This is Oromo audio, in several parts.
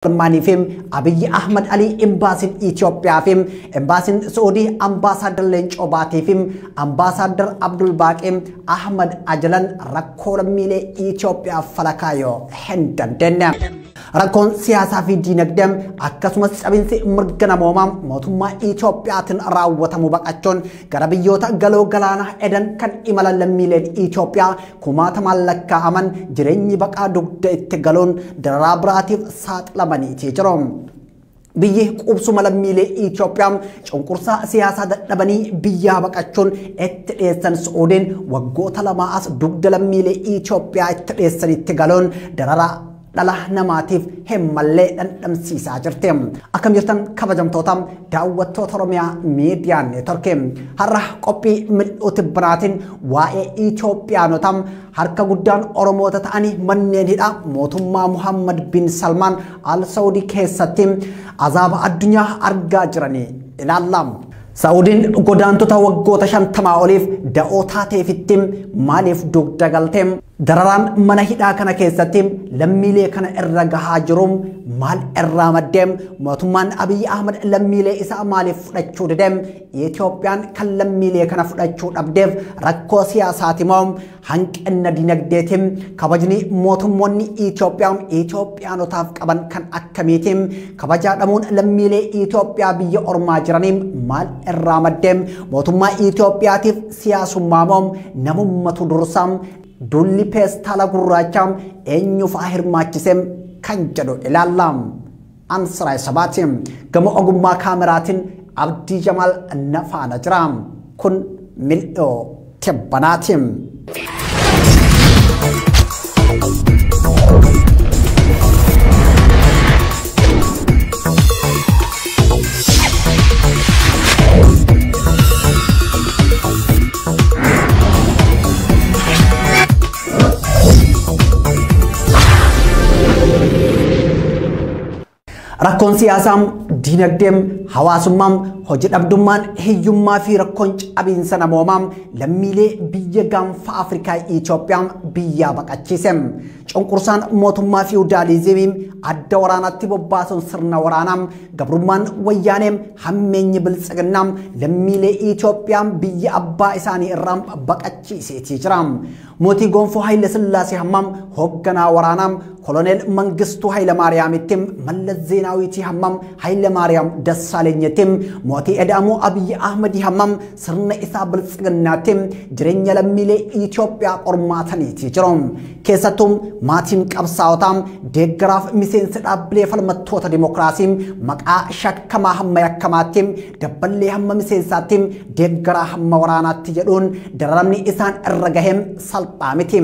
Salmaanii Abiy Ahmad Ali Embaasiin Itoophiyaa fi Embaasiin Saudii Ambaasaadar Leencoo Baatii fi Ambaasaadar Abdul Baaqee Ahmad Ajalan rakkoo lammiilee Itoophiyaa falakaayoo hin dandeenye. Rakkoon siyaasaa fi diinagdee akkasumas cabinsi mirga namoomaa mootummaa Itoophiyaatiin raawwatamu baqachuun gara biyyoota galoo galaanaa edan kan imalan lammiileen Itoophiyaa kumaatamaan lakkaa'aman jireenyi baqaa dugda itti galuun dararaa biraatiif saaxilamaniitii jiru. Biyyi qubsuma lammiilee Itoophiyaa cunqursaa siyaasaa dadhabanii biyyaa baqachuun itti dhiyeessan Suudiin waggoota lamaa as dugda lammiilee Itoophiyaa itti dhiyeessanitti galuun dararaa dhala namaatiif hin mallee dhandhamsiisaa jirti. Akkam jirtan kabajamtoota daawwattoota Oromiyaa Miidiyaa Neetworkii. Har'a qophii mil'uu tibbiraatiin waa'ee Itoophiyaanota harka guddaan Oromoota ta'anii manneen hidhaa mootummaa Muhammad bin Salmaan Al Saudii keessatti azaaba addunyaa argaa jiranii ilaalla. Saaudiin godaantota waggoota 50 oliif da'oo taateefitti maaliif dugda galte? Dararaan mana hidhaa kana keessatti lammiilee kana irra gahaa jiru maal irraa maddee? Mootummaan Abiy Ahmad lammiilee isaa maaliif fudhachuu dide? Itoophiyaan kan lammiilee kana fudhachuu dhabdeef rakkoo siyaasaati moo hanqina dinagdeeti? Kabajni mootummoonni Itoophiyaa Itoophiyaanotaaf qaban kan akkamiiti? Kabajaa dhabuun lammiilee Itoophiyaa biyya ormaa jiranii maal irraa maddee? Mootummaa Itoophiyaatiif siyaasummaa moo namummatu dursa? Dulli peestaala gurraacha eenyu fa'aa hirmaachise kan jedhu ilaalla. Ansiraa Sabaati. Gama ogummaa kaameraatiin Abdii Jamaal na faana jira. Kun mil'oo tibbanaati. Rakkoon siyaasaa, diinagdee, hawaasummaa, hojii dhabdummaan, hiyyummaa fi rakkoon cabiinsa namoomaa lammiilee biyya gaanfa Afrikaa Itoophiyaa biyyaa baqachiise. Cunqursaan mootummaa fiwudaalizimii adda waraanaatti bobbaasuun sirna waraanaa gabrummaan wayyaanee hammeenyi biltsiginnaa lammiilee Itoophiyaa biyya abbaa isaanii irraa baqachiiseetii jira. Mootii Gonfoo Haayile Sillaasee hammam hoogganaa waraanaa Koloneel Mangistuu Haayile Maariyaamitti Mallas Zeenaawiitii hammam Haayile Maariyaam Dassaalenyitti mootii Eda'amuu Abiy Ahmedii hammam sirna isaa biltsiginnaatti jireenya lammiilee Itoophiyaa qormaataniitii jiru. Keessattuu maatiin qabsaa'otaa deeggaraaf miseensa dhaabbilee falmattoota dimokiraasii maqaa shakkamaa hamma yakkamaatti dabballee hamma miseensaatti deeggaraa hamma waraanaatti jedhuun dararamni isaan irra gahe salphaa miti.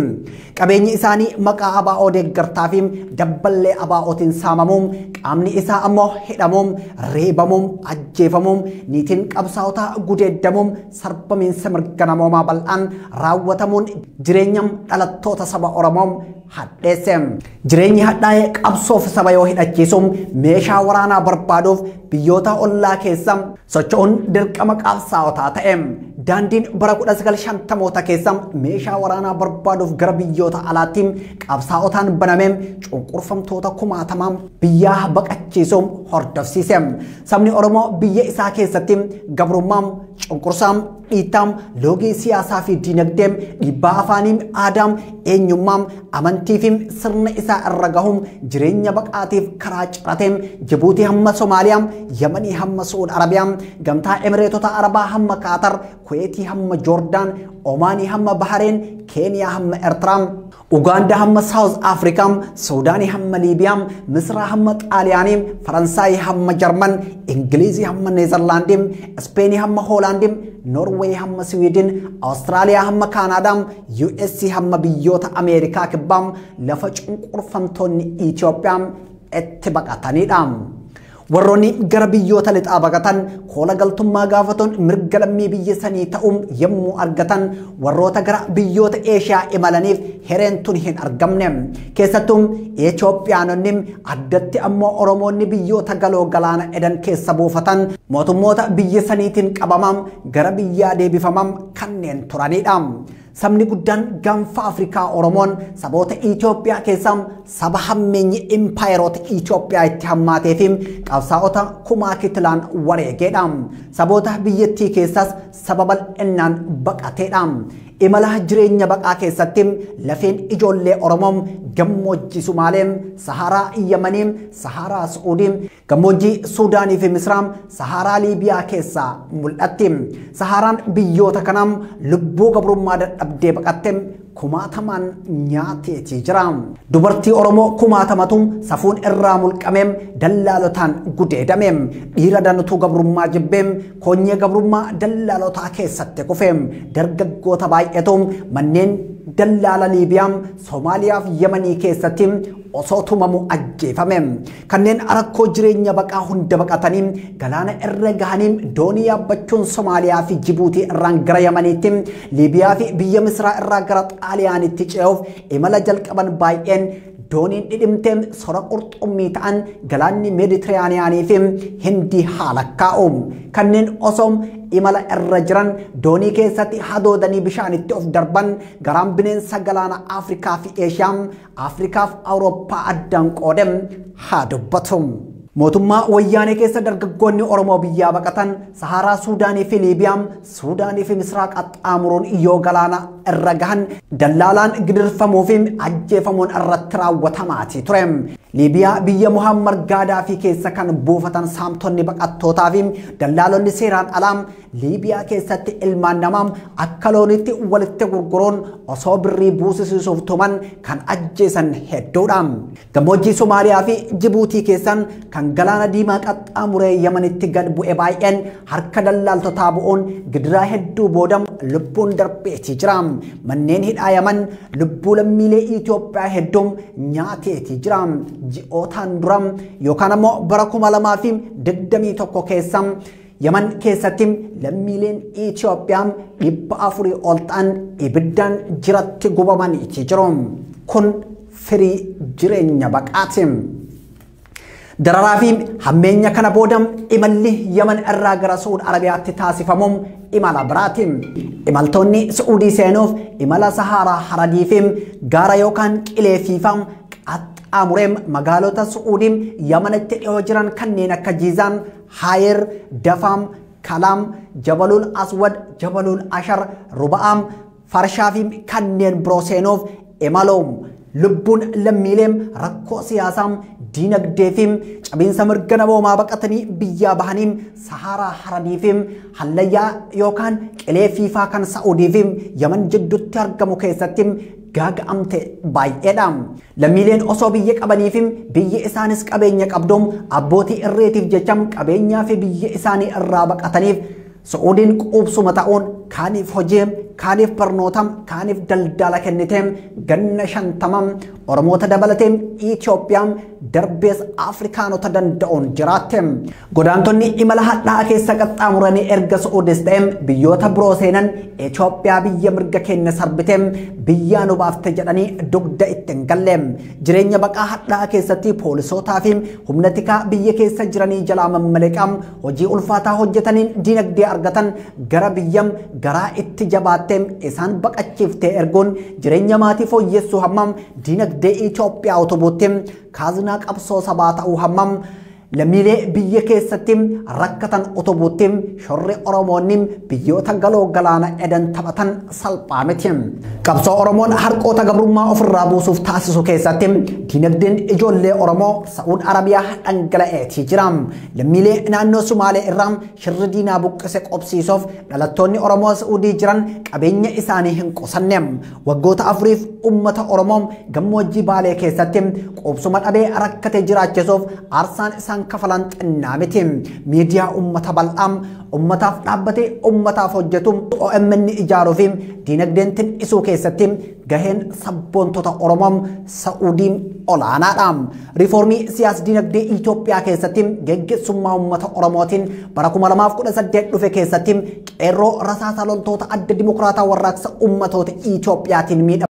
Qabeenyi isaanii maqaa ABO deeggartaa fi dabballee ABOtiin saamamuun qaamni isaa ammoo hidhamuun reebamuun ajjeefamuun niitiin qabsaa'otaa gudeeddamuun sarbamiinsa mirga namoomaa bal'aan raawwatamuun jireenya dhalattoota saba Oromoo hadheesse. Jireenyi hadhaa'ee qabsoof saba yoo hidhachiisu meeshaa waraanaa barbaaduuf biyyoota ollaa keessa socho'uun dirqama qabsaa'otaa ta'e. Daandiin bara 1950moota keessa meeshaa waraanaa barbaaduuf gara biyyoota alaatti qabsaa'otaan baname cunqurfamtoota kumaatamaa biyyaa baqachiisuun hordofsiise. Sabni Oromoo biyya isaa keessatti gabrummaa, cunqursaa, dhiittaa, loogii siyaasaa fi diinagdee, dhiibbaa afaanii, aadaa, eenyummaa, amantii fi sirna isaa irra gahuun jireenya baqaatiif karaa cirate. Jibuutii hamma Somaaliyaa, Yamanii hamma Suud Arabiyaa, Gamtaa Emireetota Arabaa hamma Kaatar, Kuweetii hamma Joordaan, Omaanii hamma Bahareen, Keeniyaa hamma Eertiraa, Ugaandaa hamma Saawuz Afrikaa, Suudaanii hamma Liibiyaa, Misraa hamma Xaaliyaanii, Faransaayii hamma Jarman, Ingilizii hamma Neezerlaandii, Ispeenii hamma Hoolaandii, Noorweey hamma Siwiidin, Awustiraaliyaa hamma Kaanaadaa, US hamma biyyoota Ameerikaa kibbaa lafa cunqurfamtoonni Itoophiyaa itti baqatanidha. Warroonni gara biyyoota lixaa baqatan koola galtummaa gaafatuun mirga lammii biyya sanii ta'uun yommuu argatan warroota gara biyyoota Eeshiyaa imalaniif hireen tun hin argamne. Keessattuu Itoophiyaanonni addatti ammoo Oromoonni biyyoota galoo galaana edan keessa buufatan mootummoota biyya saniitiin qabamam gara biyyaa deebifamam kanneen turanidha. Sabni guddaan gaanfa Afrikaa Oromoon saboota Itoophiyaa keessaa saba hammeenyi impaayeroota Itoophiyaa itti hammaatee fi qabsaa'ota kumaa kitilaan wareegeedha. Saboota biyyattii keessaas saba bal'innaan baqateedha. Imala jireenya baqaa keessatti lafeen ijoollee Oromoo gammoojjii Sumaalee, Saharaa Yamanii, Saharaa Su'uudii, gammoojjii Suudaanii fi Misraa, Saharaa Liibiyaa keessaa mul'atti. Saharaan biyyoota kanaa lubbuu gabrummaa dadhabdee baqatte kumaatamaan nyaateetii jira. Dubartii Oromoo kumaatamatu safuun irraa mulqameem dallaalotaan gudeedameem dhiira danutuu gabrummaa jibbeem koonyee gabrummaa dallaalotaa keessatti kufeem dargaggoota baay'eetu manneen dallaala Liibiyaa, Soomaaliyaa fi Yemanii keessatti osoo tumamu ajjeefame. Kanneen rakkoo jireenya baqaa hunda baqatanii galaana irra gahanii doonii yaabbachuun Soomaaliyaa fi Jibuutii irraan gara Yemaniitti, Liibiyaa fi biyya Misraa irraa gara Xaaliyaanitti ce'uuf imala jalqaban baay'een dooniin dhidhimtee sora qurxummii ta'an galaanni Meeditiraaniyaanii fi Hindii haala kaa'u. Kanneen osoo imala irra jiran doonii keessatti hadoodanii bishaanitti of darban garaan bineensa galaana Afrikaa fi Eeshiyaa, Afrikaa fi Awurooppaa addaan qoodem haa dubbatu. Mootummaa wayyaanee keessa dargaggoonni Oromoo biyyaa baqatan Saharaa Suudaanii fi Liibiyaa, Suudaanii fi Misraa qaxxaamuruun yoo galaana irra gahan dallaalaan gidirfamuu fi ajjeefamuun irratti raawwatamaatii ture. Liibiyaa biyya Muhammad Gaadaafii keessa kan buufatan saamtonni baqattootaa fi dallaalonni seeraan alaa Liibiyaa keessatti ilmaan namaa akka loonitti walitti gurguruun osoo birrii buusisiisuuf tuman kan ajjeesan hedduudha. Gammoojjii Somaaliyaa fi Jibuutii keessan kan galaana diimaa qaxxaamuree Yemenitti gad bu'e baay'een harka dallaaltotaa bu'uun gidiraa hedduu booda lubbuun darbeetii jira. Manneen hidhaa Yemen lubbuu lammiilee Itoophiyaa hedduun nyaateetii jira. Ji'ootaan dura yookaan ammoo bara 2021 keessa Yemen keessatti lammiileen Itoophiyaa 400 ol ta'an ibiddaan jiratti gubamaniiti jiru. Kun firii jireenya baqaati. Dararaa fi hammeenya kana booda imalli Yemen irraa gara Suud Arabiyaatti taasifamu imala biraati. Imaltoonni Suudii seenuuf imala Saharaa Haradii fi gaara yookaan qilee fiifam qaxxaamuree magaalota Suudii Yemenitti dhiyoo jiran kanneen akka Jiizaan, Haayir, Dafaam, Kalaam, Jabalul Aswad, Jabalul Ashar, Ruba'aam, Farshaa fi kanneen biroo seenuuf imaluun lubbuun lammiileen rakkoo siyaasaa diinagdee fi cabiinsa mirga namoomaa baqatanii biyyaa bahanii Saharaa Haradii fi hallayyaa yookaan qilee fiifaa kan Saa'udii fi Yemen jidduutti argamu keessatti gaaga'amte baay'eedha. Lammiileen osoo biyya qabanii fi biyya isaanis qabeenya qabduun abbootii irreetiif jecha qabeenyaa fi biyya isaanii irraa baqataniif Saa'udiin quubsuma ta'uun kaaniif hojii, kaaniif barnoota, kaaniif daldala kennitee ganna 50 Oromoota dabalatee Itoophiyaan darbees Afrikaanota danda'uun jiraatte. Godaantonni imala hadhaa'aa keessa qaxxaamuranii erga Saa'udis ta'e biyyoota biroo seenan Itoophiyaa biyya mirga keenya sarbitee biyyaa nu baafte jedhanii dugda itti hin galle. Jireenya baqaa hadhaa'aa keessatti poolisootaa fi humna tikaa biyya keessa jiranii jalaa mammaleqaa hojii ulfaataa hojjetaniin diinagdee argatan gara biyya garaa itti jabaattee isaan baqachiiftee erguun jireenya maatii fooyyessuu hammam diinagdee Itoophiyaa utubuutti kaazinaa qabsoo sabaa ta'uu hammam lammiilee biyya keessatti rakkatan utubuutti shorri Oromoonni biyyoota galoo galaana edan taphatan salphaa miti. Qabsoo Oromoon harqoota gabrummaa ofirraa buusuuf taasisu keessatti diinagdeen ijoollee Oromoo Saa'ud Arabiyaa dhangala'eetii jira. Lammiilee naannoo Sumaalee irraa shirri diinaa buqqise qobsiisuuf dhalattoonni Oromoo Saa'udii jiran qabeenya isaanii hin qusanne. Waggoota afuriif uummata Oromoo gammoojjii Baalee keessatti qubsuma dhabee rakkate jiraachisuuf aarsaan isaan kafalan xinnaa miti. Miidiyaa uummata bal'aa uummataaf dhaabbatee uummataaf hojjetu OMN ijaaruu fi diinagdeen tin'isuu keessatti gaheen sabboontota Oromoo Saa'udiin olaanaadha. Riiformii siyaas diinagdee Itoophiyaa keessatti geggeessummaa uummata Oromootiin bara 2018 dhufe keessatti qeerroo rasaasa loltoota adda dimokiraataa warraaqsa uummatoota Itoophiyaatiin miidhama.